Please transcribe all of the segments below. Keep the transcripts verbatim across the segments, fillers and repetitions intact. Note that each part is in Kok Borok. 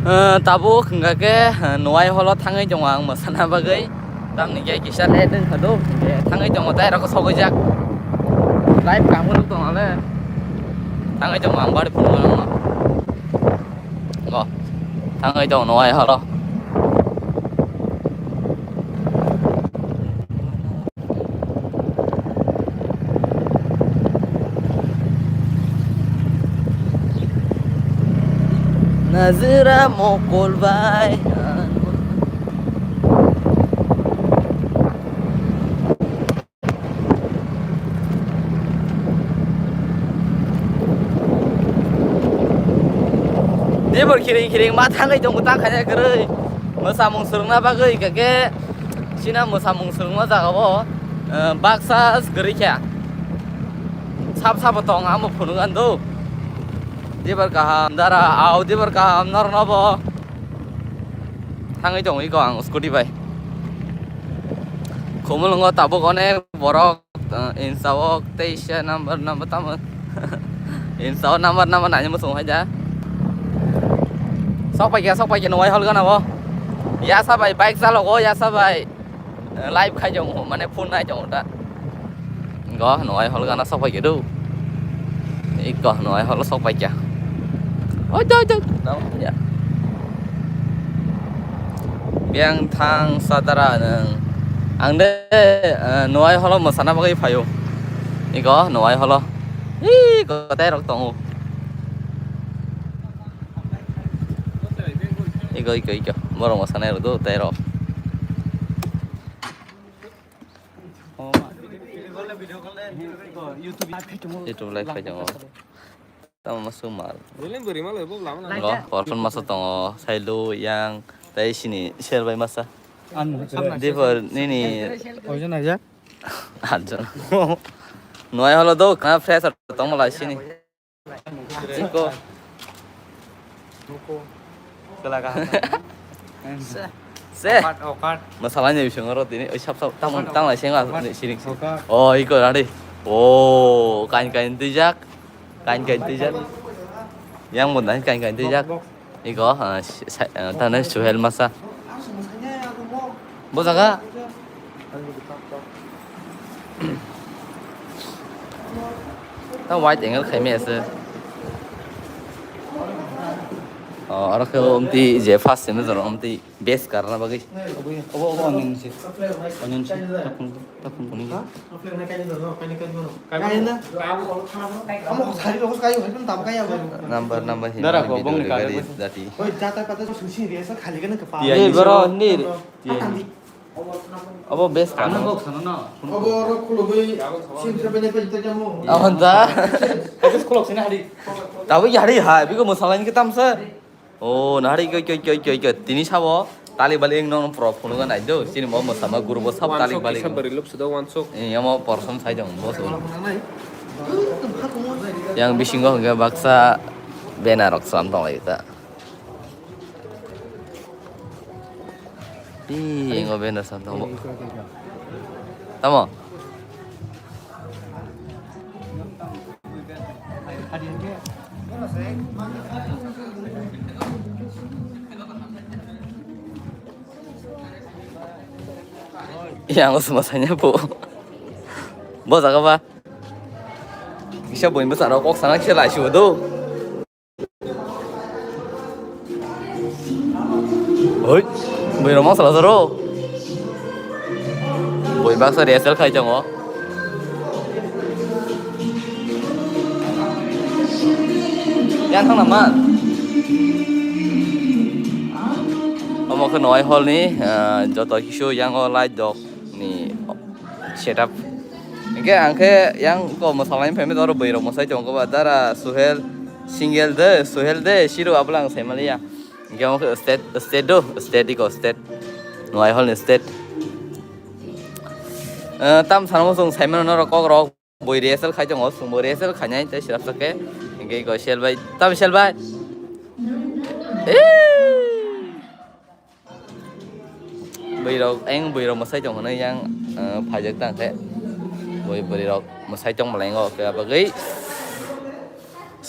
Eh, tabuk hwnkha khe, eh, Nuai holo thangwi tongo ang mwsana bagwi. Tamni khe kisa late wngkha do, hwnkhe thangwi tongo tei rokho sogwijak. Live kaham phano tongo le. Thangwi tongo ang bari phunukgo nangno. Go. Thangwi tongo Nuai holo. Najra mokol bai. Dibor khiring khiring ma thangwi tongo ta khaina kwrwi. Mwsamung swrwngna bagwi hwnkha khe china mwsamung swrwngma jagao, eh, baksa kwrwi kha. Sap sabo tong amo phunuk an do. Dibor kaham dara au dibor kaham norno bo. Thangwi tongo iko ang scooty bai. Khumulwngo tabuk onek borok, eh, insa o teisa number number tamo. Insa o number number nai muchung hai da. Sok pai kya sok pai kya Nuai hol gana bo. Yasa bai bike chalogo yasa bai. Eh, live khai jong mane phone nai jong ta. Go Nuai hol gana sok pai kya do. Iko Nuai hol sok pai kya. Oi jai jai. Tamo ya. Biang thang sadara nang. Ang de, eh, Nuai holo mwsana bagwi phaio. Iko Nuai holo. Hi, kotai rok tongo. Iko, iko, iko. Borok mwsanai rok do, tei rok. YouTube live khai tongo. Tamo masuk mal. Beleng beri malah ibu lama. Go, portion masa tongo, sailu yang, tei sini share bai masa. Anu, Dibor nini. Ojon aja. Arjon. Nuai holo do, kena fresh tong mala sini. Iko. Kela ka. Se. Okat, okat. Masalanya bising oro tini, oi sap sap, tang tang lai sing la, ni siring sing. Okat. Oh, iko radi. Oh, kain kain tijak. Kain kain tijak. Yang mun kain kain tijak. Iko, ah, si-, sa-, ah, tane Suhel masa. Bo jaga. Ta wide angle khai me ase. Oh, aro khe umti je first semester umti base karna bagwi. Obo, obo, obo onion se. Onion se. Takung, takung kuni. Number, number hini Dara ko bongni gari kare dati. Ei, boro, nir. Abo best kano. Abo oro khulugwi sin thebene pe ita jamu. Ahon da. Khulok sini hari. Tabuk yari hai, biko mosalani ke tamsa. Oh, nahari koi, koi, koi, koi, koi. Tini sabo talik balik eng nong pro phunu ga nai do. Sini mo mosama guru bo sab talik balik. Kisa bari lup sudo wansuk. Eh, amo porson sai dong bo so. Yang bisingo hingga baksa banner rok sam tong lai ta. Ih, yang banner sam tong bo. Tamo. Yang usma sanya po. Bo jaga ba. Kisa boin bwsarok kok sana kisa laisio do. Hoi, bui roma sala saro. Bui baksa rehearsal khai tongo. Yang thang naman. Omo khe Noai Hall ni, ah, joto kisu yang o light dok ni setup. Hingke ang khe yang ko mosalai phaimani oro bwrwi rok mwsai tongo ba dara Suhel, Single de, Suhel de, Siro abola ang saimaliya. Hingke omo khe state, state do, state iko state. Noai Hall ni state. Eh, tam sanamo chwng saimano norok kok rok bwrwi rehearsal khai tongo, chwng bo rehearsal khainai tei sirap sak khe. Hingke iko Sel bai, tam Sel bai. Eh. Bwrwi rok, ayang bwrwi rok mwsai tong hwnwi yang, eh, phaijak tang khe. Bwrwi, bwrwi rok mwsai tong bwlai wngkha khe bagwi.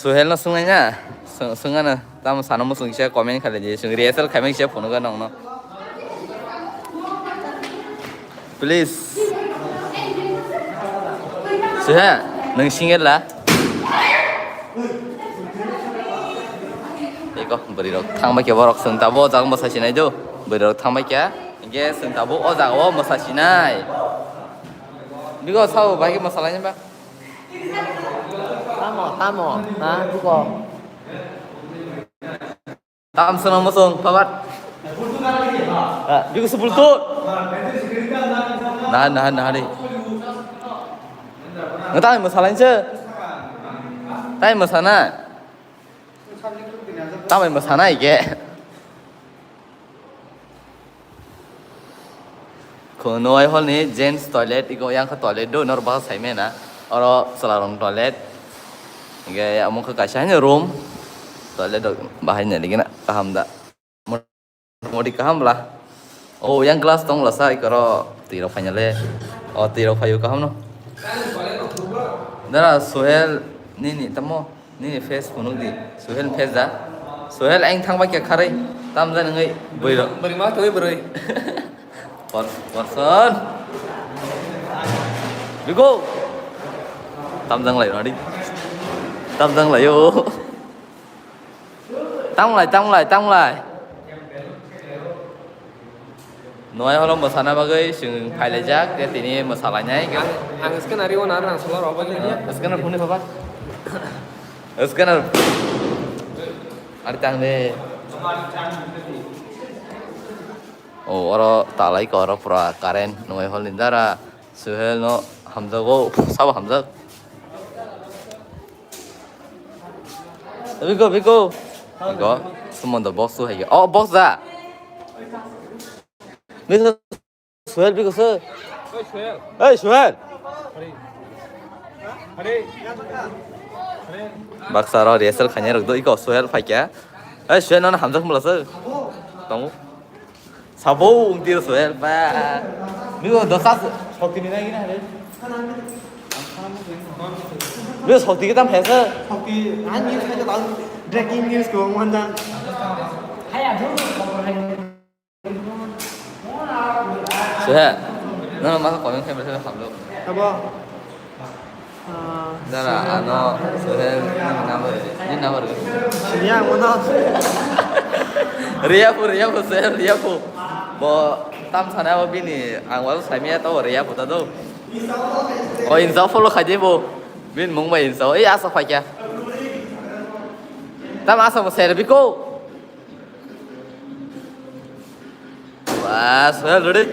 Suhel no swngnai na? Swng-, swngano. Tamo sana muchung kisa comment khalai di. Chwng rehearsal khaimai kisa phunukgo nongno. Please. Suhel, nwng single la? Eko, bwrwi rok thangbai khe borok chwng tabuk o jaga mwsa sinai do. Bwrwi rok thangbai khe, hinkhe chwng tabuk o jaga o mwsa sinai. Bigo sao bai khe mwsa lainai ba? Tamo, tamo, ha, buko. Tam sono mosong, pabat. Ah, bigo sebul tu. Nah, nah, nah, deh. Ngetai masalah se. Tai masana. Tamai masana ike. Khunui hall ni gents toilet, iko yang khe toilet do, nor bahai sai mena. Oro chwla rong toilet. Hinkhe amo khe kaisa haino room. Toilet rok bahai nai ligina kaham da. Modi kaham bla. O yang glass tong la sa ikoro twi rok phaina le. O twi rok phaio kaham no. Dara Sohel nini tamo. Nini face phunuk di. Suhel face da. Suhel aing thang bai khe kharwi. Tam ja nungwi bwrwi rok. Bwrwi ma thangwi bwrwi. Por-, porson. Bigo. Tam jang lai rodi. Tam jang lai o. Tam lai, tam lai, tam lai. Nuhai holo mwsana bagwi chwng phailaijak, tei tini mwsalainai. Ang, ang scanner rio na, ang solar obo gini. Scanner phone ni baba. Scanner. Ari tang de. O, oro talai ko, oro pura current nuhai hol ni dara. Suhel no hamjago, sabo hamjak. Biko, biko. Biko, sumo do box tu hai. Oh, box da. Biko, Suhel, biko, Suhel. Hey, Suhel. Baksa ro rehearsal khainai rok do iko Suhel phaikya. Hey, Suhel, nono hamjak mula se. Tongo. Sabo wng tiro Suhel ba. Biko dosa sokti ni nai na re. Biko sokti kita phesa. Sokti ani khaja tau breaking news ko manjan. Suhel. No, no, masa comment khai bersa hamlo. Abo. Dara, ano, Suhel, ni number, ni number. Sini ang mono. Riya pu, Riya pu, Suhel, Riya pu. Bo tam sana bo bini, ang walu saimia to Riya pu ta do. O insa follow khaje bo. Bin mung ba insa. Ei asa phaikya. Tam asa bo ser biko. Bas, well, ready.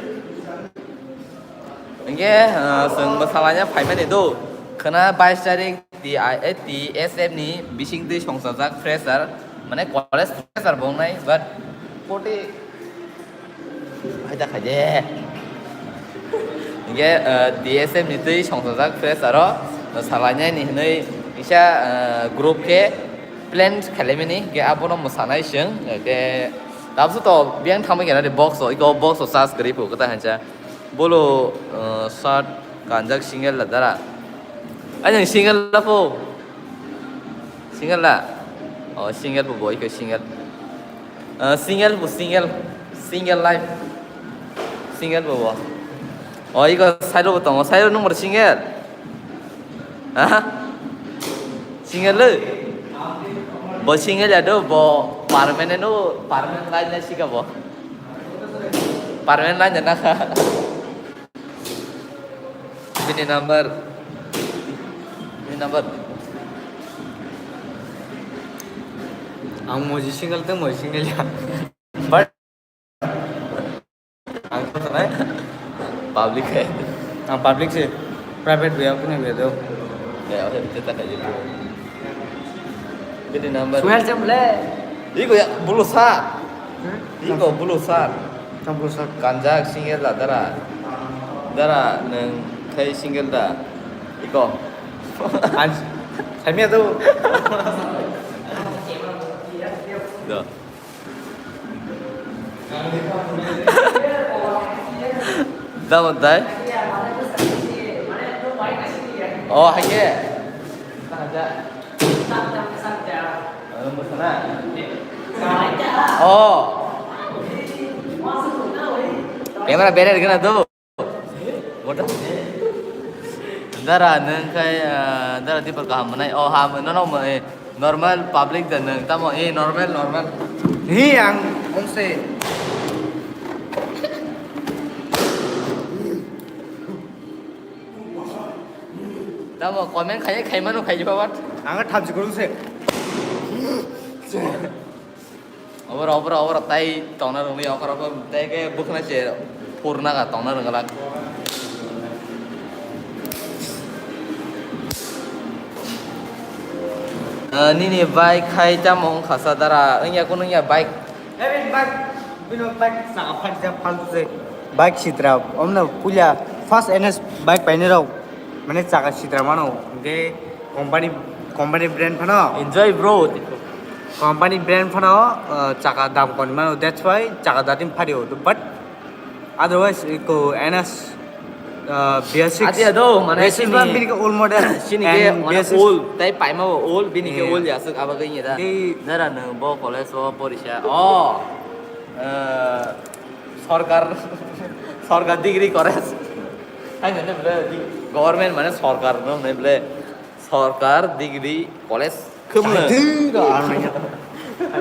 Hingke, ah, chwng bwsalaina phaimani do. Khwna bais tarik T I, eh, T S F ni bising twi songchajak fresher, mane college fresher bo wngnai, but forty haida khaide. Hingke, ah, T S F ni twi songchajak fresher o, salainai ni hinwi kisa, ah, group khe plan khaimani, hingke abono mwsanai chwng, hingke tabukhe to biyang thangbai khe nari box o, iko box o charge kwrwi phu kwta hancha. Bolo, uh, shirt kanjak single la dara. Ani single la po. Single la. Oh, single po boy ko single. Uh, single po single. Single life. Single po bo. Oh, iko side po tongo. Side number single. Ha? Single le? Bo single ya do, bo permanent o, permanent line na sika bo. Permanent line na ka. Bini number. Bini number. Ang moji single te moji single ya. But ang khe tongnai. Public hai. Ang public se. Private buya kunu buya do. Ya, oke, itu tak aja. Bini number. Suhel jam le. Iko ya, bulu sa. Hmm? Iko bulu sa. Tang bulu sa. Kanjak single la dara. Dara nung khai single da. Iko. An, kami tu. Do. Damo dai? Oh, hai ke? Oh. Camera better gana do. Dara nung khai, ah, dara tipor kaham manai. Oh, ham, no, no, eh, normal public da nung. Tamo, eh, normal, normal. Hi, ang, ongse. Tamo comment khai, khai mano khai jiba wat. Ang thamchi kurung se. Oboro, oboro, oboro tai tongna rwngli okor okor tai ke bwkhwna se phurna ga tongna rwngla. Ah, nini bike khai tamo wngkha sa dara, wngya kunu wngya bike. Hey, bike, bino bike saka phan ja phan se. Bike sitra, omna puja first N S bike paine rok, mane saka sitra mano, hingke company, company brand phano. Enjoy, bro. Company brand phano, uh, chaka dam koni mano, that's why chaka datim phario. But otherwise, iko N S, uh, basics. Ati ado, mane basics sini, bini ke old model. Sini ke and mane basics. Old, tai paima bo old, bini ke, yeah, old ya, asuk aba ke da. Di dara no bo college o porisa. Oh, uh, sorkar, sorkar degree college. Hai ne ble, government mane sorkar no ne ble. Sorkar degree college khumla. Hai, dui, ro, ano ya.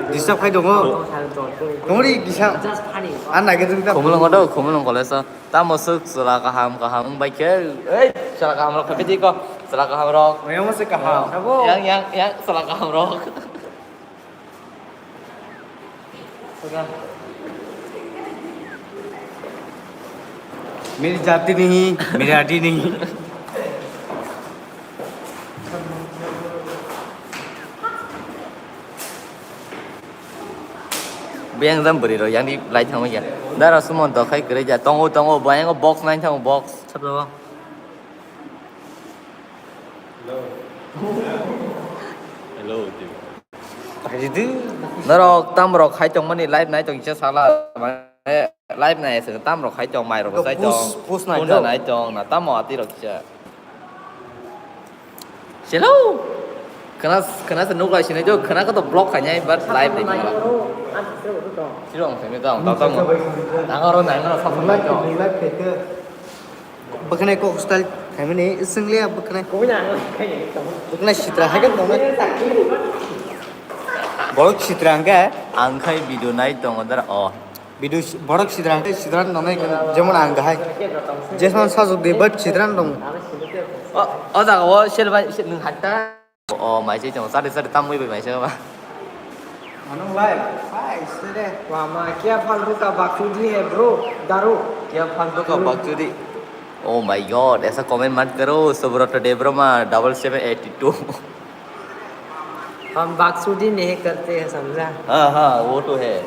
Disturb khai dongo. Tongri kisa. Just funny. An nage jeng ta. Khumulung odo, Khumulung college o. Tamo suk chwla kaham, kaham wng bai khe. Ei, chwla kaham rok khaphidi ko. Chwla kaham rok. Oya mo se kaham. Yang, yang, yang, chwla kaham rok. मेरी जाति नहीं, मेरी आदि नहीं। Beng jam bwrwi rok yang di lai thangma ya. Dara Sumon to khai kwrwi ja. Tongo, tongo, bo yang box nai thango, box. Sabdo. Hello. Hello, dude. Norok tamrok hai tongmani live nai tong kisa sala, mane live nai se tamrok hai tong, mai rok sai tong. Push, push nai tong. Nai tong na tamo ati rok kisa. Hello. Khana, khana se nuk lai sinai jo, khana ko to block khai nai, but live dei tong. Sirong se ni tong, tong, tong. Nang aro nai no sa nai tong. Bwkhanai kok style khaimani, swng liya bwkhanai. Bwkhanai sitra hai khe tongnai. Borok sitra hwnkhe. Ang khai video nai tongo dara, oh. Video si-, borok sitra hwnkhe sitra tongnai, jemon ang hai. Jesman sajwk di, but sitra tong. O, o jaga o sel bai, sel nwng hai ta. O, mai se tong, sari, sari, tam mui bai mai se ba. Anong live, hai, sere. Mama, kya faltu ka bakchudi hai, bro? Daru. Kya faltu ka bakchudi? Oh my God, aisa comment mat karo, Subrata Debbarma double seven eighty two. हम बकचोदी नहीं करते हैं, समझा? हाँ, हाँ, वो तो है।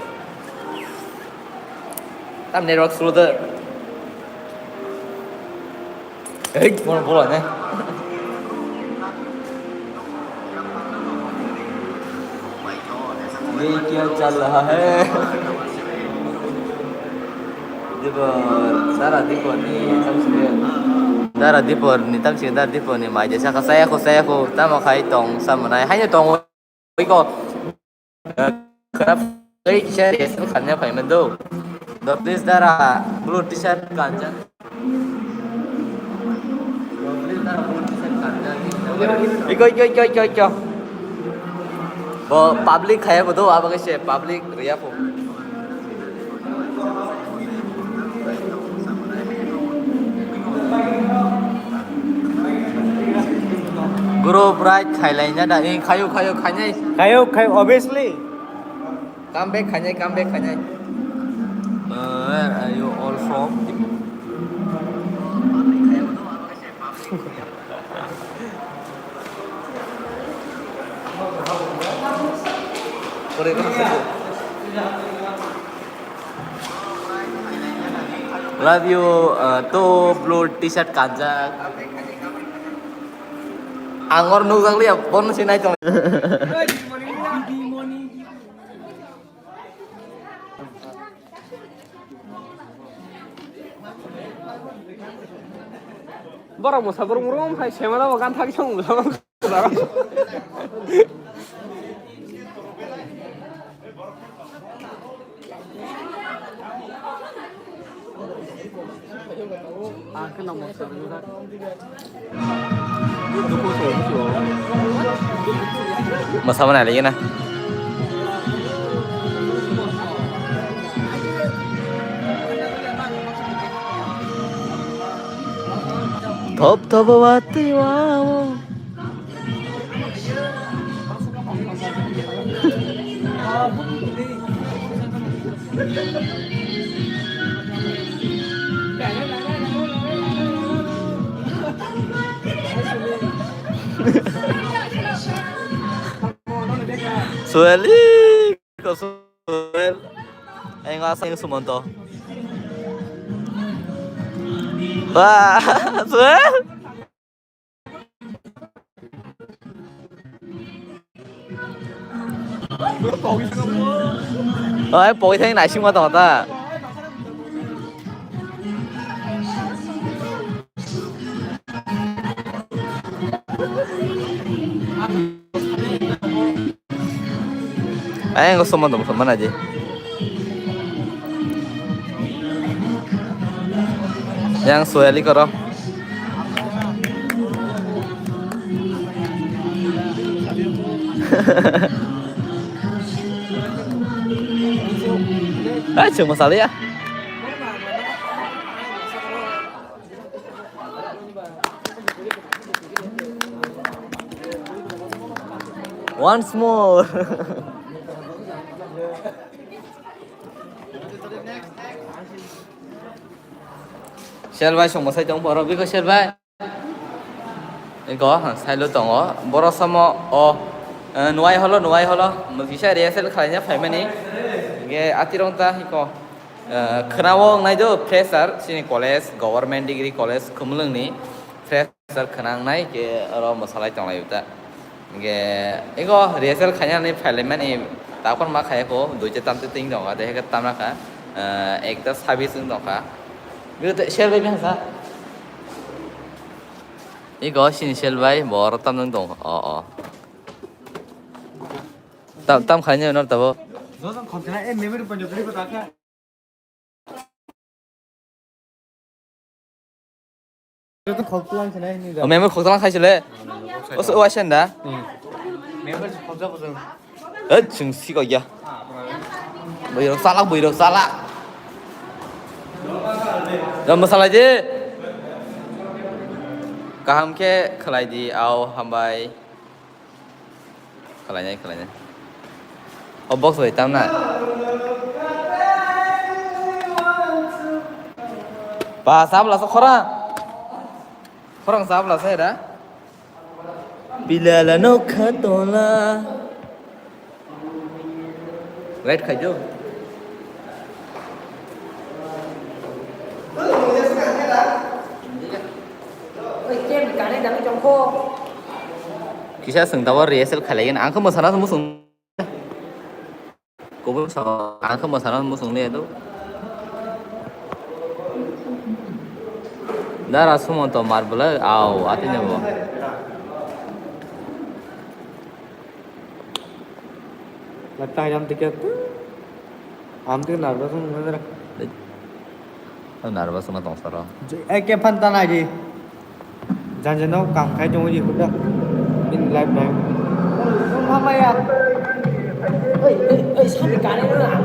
Tam network slow da. Hey, bola, bola ne. ये क्या चल रहा है? Dipor, dara dipor ni tamsik. Dara dipor ni tamsik, dara dipor ni mai jesa ka saya ko, saya ko, tamo khai tong, samanai, hai tong, oi ko. Khana oi kisa reaction khanna phai mando. Do please dara blue t-shirt kanja. Iko, iko, iko, iko, iko. Bo public khaya bo do, abo kaise public riya pho. Group right khailai na da, eh, khayo, khayo, khainai. Khayo, khayo, obviously. Come back khainai, come back khainai. Where are you all from? Love you, uh, to blue t-shirt kanjak. Angor nukjakliya, bon sinai tong. Borok mosa borok moro hai semana bo gan thagi song. Masa mana lagi na? Top top wati wow. Sueli, ko Suel. Engo asing Sumonto. Wah, Suel. Oi, pogwi thangwi naisingma tongo ta. Ayang ko somo dong, somo na je. Yang sueli koro. Ay, cuma salah ya. Once more. Sel bai song masai tong poro biko sel bai. Ego sailo tongo boro samo o, eh, nuai holo nuai holo kisa rehearsal khlaina phaimani. Ge atirong ta hiko. Eh, khwnao wngnai do fresher chini college, government degree college Khumulwngni fresher khwna wngnai khe oro mwsalai tonglai ta. Hingke ego rehearsal khainani phailaimani takhor ma khaiyakho duita tamte ting tongo tei hwnkhe tamrakha, eh, ekta sabis wng tongkha. Bwtwi sel bai bangsa. Ego sini sel bai bo oro tamjak tong o o. Tam tam khainai no tabo. Joto khokjana e memory panjo kri ko takha. Joto khoktulang khainai ni da. O memory khoktulang khaisile. O so wa senda. Hmm. Memory khokja bujang. Eh, chwng si ko ya. Bwrwi rok chala, bwrwi rok chala. Da mwsalai di. Kaham khe khlai di, au hambai. Khlainai, khlainai. O box bai tamna. Ba, sabla so khorang. Khorang sabla se da. Pilala no khatola. Wait khai do. Kisa swng tabok rehearsal khalai gini. Ang khe mwsana musung. Kubun sa ang khe mwsana musung le do. Dara Sumonto mar bwlai au atini bo. Latta ayam tiket. Am tu nervous wng nang nang. Tei, tei nervous wngma tong saro. Eke phan ta nai di. Jan jan no kam khai tongo di huda. In life time. Mama ya. Oi, oi, oi, sani kare no ang.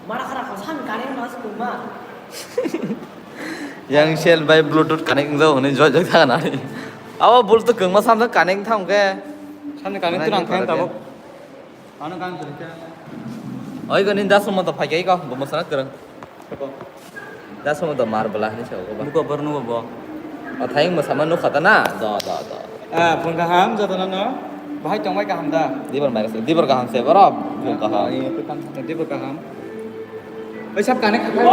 Mara khara ko sani kare no mas kuma. Yang sel bai Bluetooth connect wng jago hwnwi joi joi thang nai. Abo Bluetooth kwngma samsung connect thang khe. Sani connect twrang khe tabuk. Ano kan kwrwi khe. Oi goni das mo to phai kai ko, bo mosana kwrwng. Das mo to mar bwla hinwi sa ko ba. Buko bor nugo bo. O thayung mosama nukha ta na. Do, do, do. Ah, phung kaham joto no no. Bahai tongbai kaham da. Dibor mai se, dibor kaham se boro. Phung kaham. Dibor kaham. Oi sab connect khai.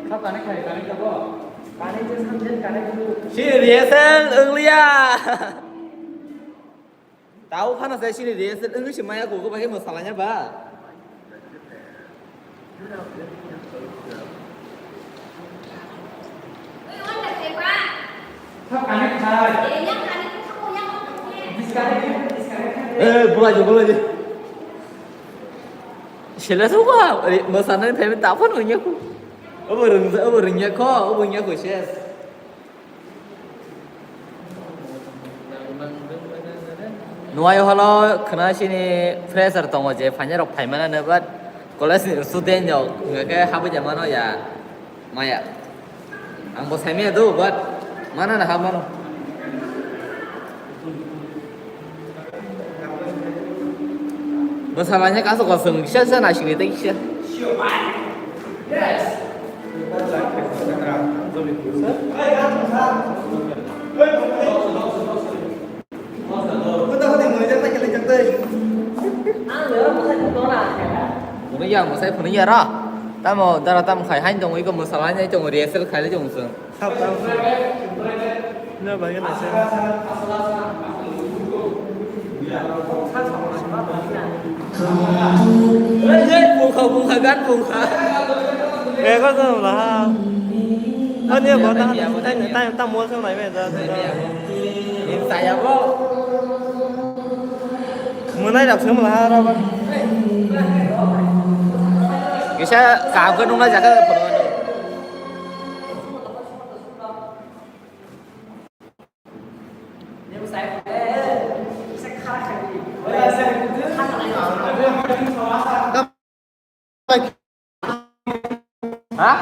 Sab connect khai, connect khai bo. Si rehearsal wngliya. Tao phano se sini rehearsal wngwi se maya kok bai khe mwsalanya ba. Thap connect khai. Disconnect. Eh, bulai di, bulai di. Sila suka, masa nang payment tak pun punya ku. Apa rengja, apa rengja ko, apa punya ku ses. Nuai holo khna sini fresher tongo je phaina rok phaimana ne, but college ni student rok hwnkhe habwi ja mano ya maya. Ang bo saimaya do, but mana na ha mano. Bwsalaina kasu kosong kisa kisa naisingni tei kisa. Phunukya, mwsai phunukya ra. Tamo dara tamo khai hain tongo, iko mwsalaina tongo, rehearsal khailai tongo chwng. Sab tang. No, bagwi naisai. Bungkha, bungkha, gan bungkha. Ego to laha. Ani bo ta, ta, ta, ta mo sang nai me da. Saya bo. Mwnai rap sung laha ra ba. Kisa kam ka nung na jaka. Ha?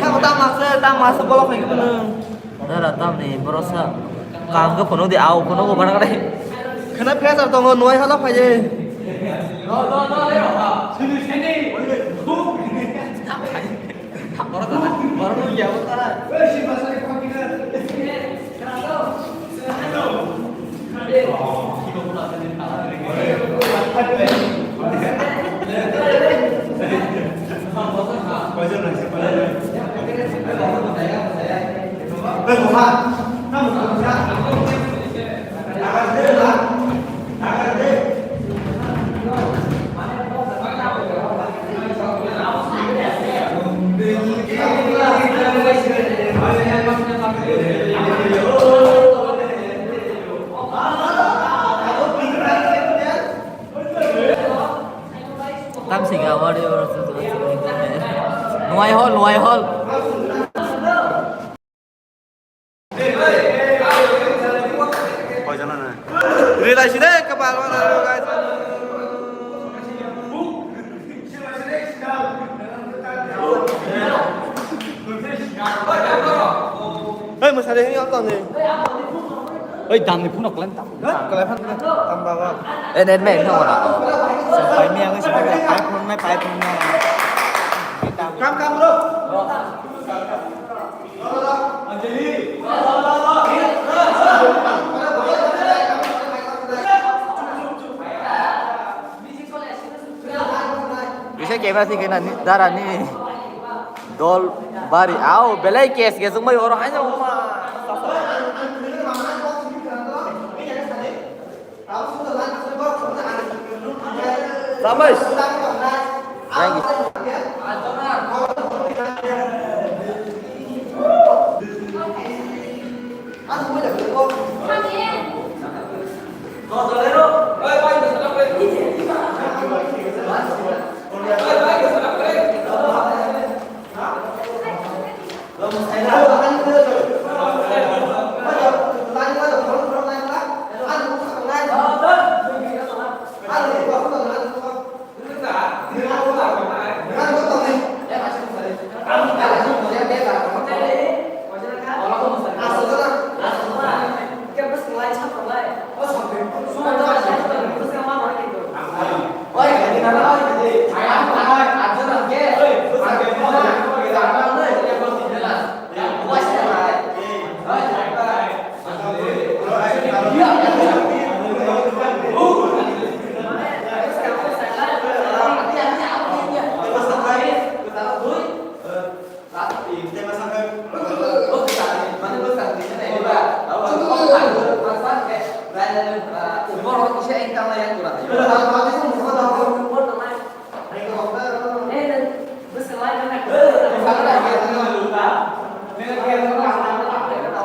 Tamo tamo se, tamo se bolok hai khe. Dara tamni borok sa kang khe phunuk di, au phunuk bo phana kare. Khna phesar tongo, nuai hala phai de. Tam sing award yo. Nuai hol, nuai hol. Koi jana na? Rilai side kapal mana lo, guys. Hei, masari ini apa nih? Hei, dan ni puno kalian tak? Kalian kan tambah apa? Eh, net main no ora. Sampai mi ang sih pai pun mai pai pun mai. Kam kam bro. Bisa kena sih kena ni, darah ni. Dol bari, au, belai kes kes wngmani oro haino wngma. Thank you.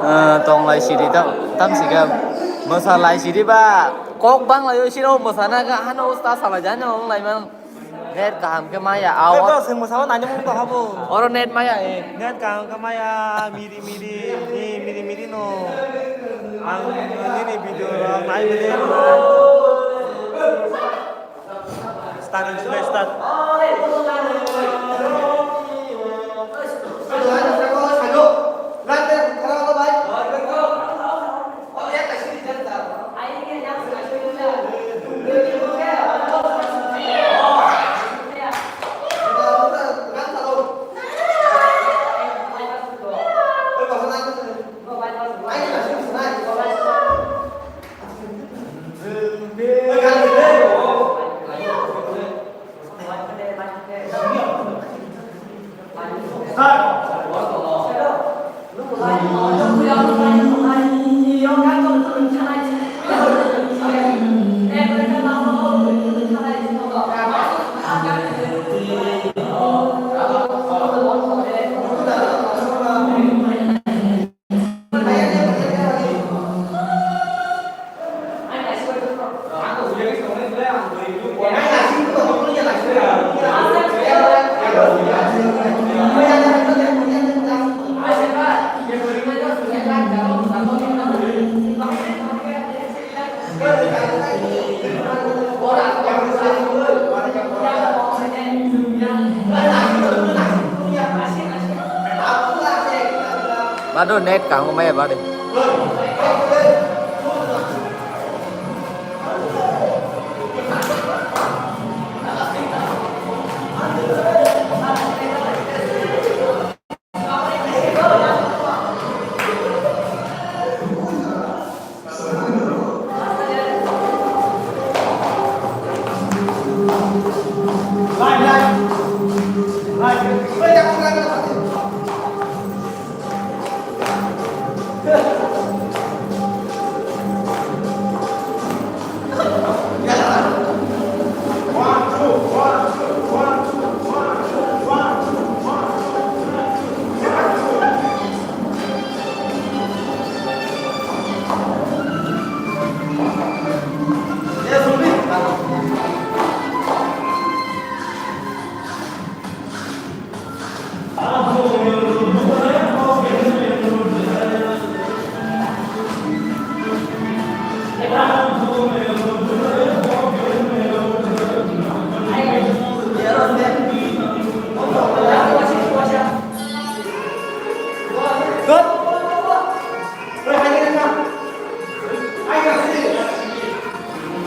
Ah, tong lai siri tam, tam sika. Mwsa lai siri ba. Kok bang lai siro mwsana ga hano usta salai jani ong lai man. Net kaham khe maya. Awa. Eko sing mwsa nani mung to habo. Oro net maya e. Net kaham khe maya miri miri ni miri miri no. Ang nini video rok nai mili. Start, start, start. Bado net kang maya bade.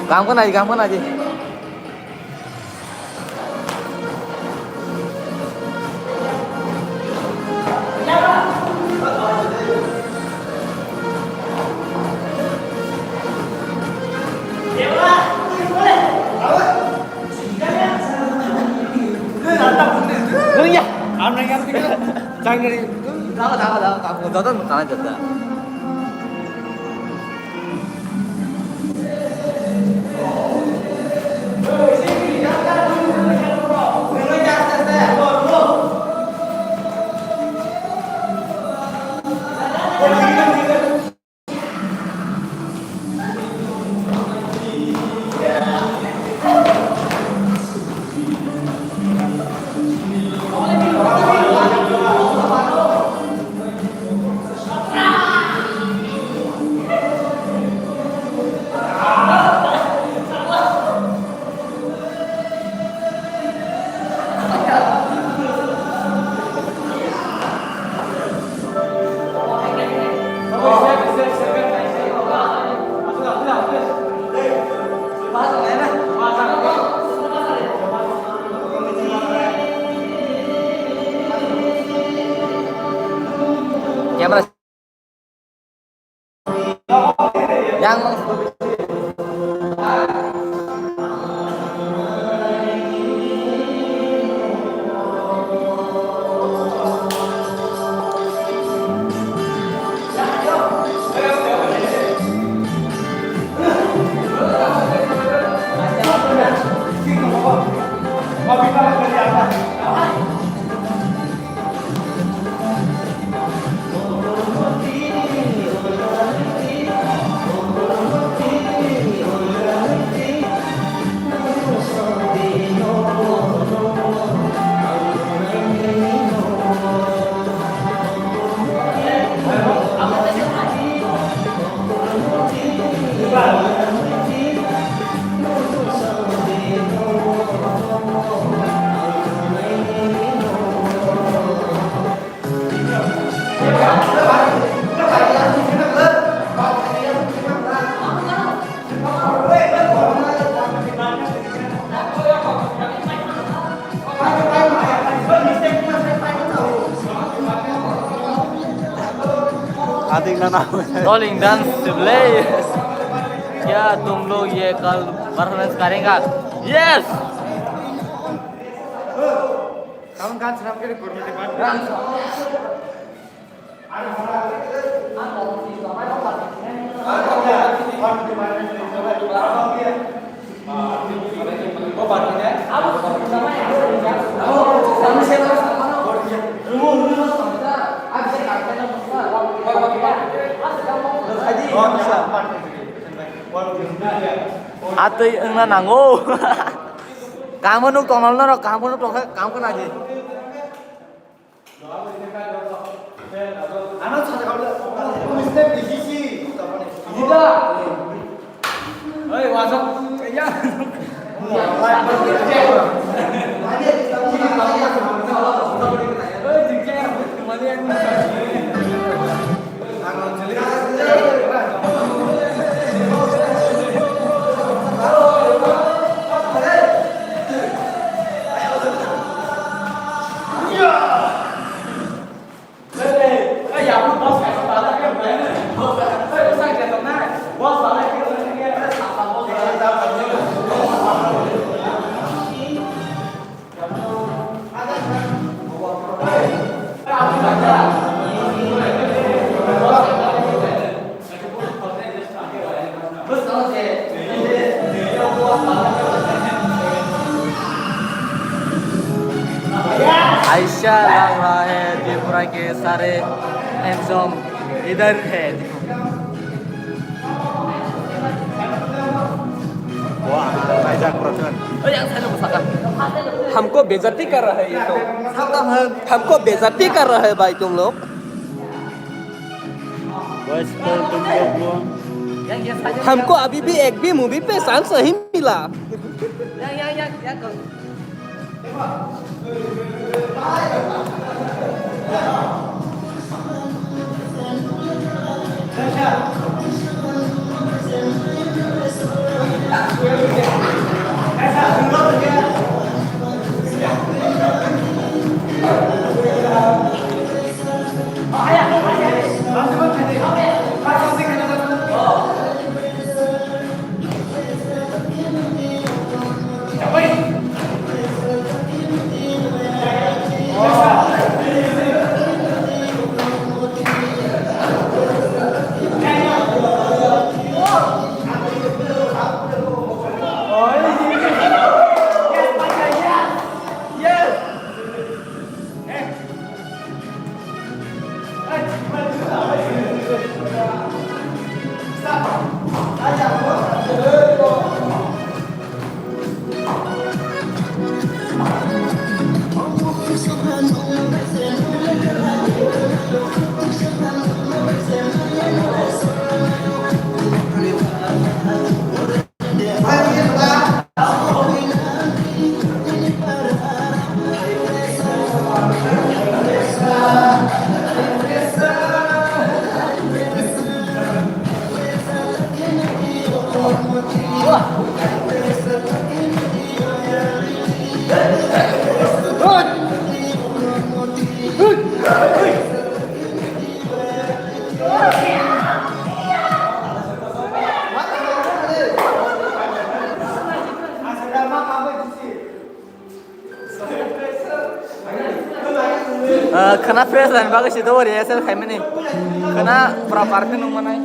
Gam ko nai, gam ko nai. Camera. Yang Doling dance to play. Kya tum log ye kal performance karega? Yes. Kamu kan senam ke record mati ban. Atwi wngna nango. Kaham nuk tongnal norok, kaham nuk tongkha, kaham khna di. ऐसा लग रहा है त्रिपुरा के सारे handsome इधर है। Wah, naijak bro, cuman. हमको बेइज्जती कर रहा है ये तो। हमको बेइज्जती कर रहा है भाई तुम लोग। Boys, call तुम लोग को। हमको अभी भी एक भी मूवी पे चांस नहीं मिला। Ah, khana fresh dan bagwi si do rehearsal khaimani. Khana proper khe nung manai.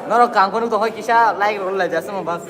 Norok kangkunu tongkha kisa like rw lai jasma bas.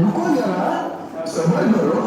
रुको जरा, सबर करो।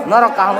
Norok kaham.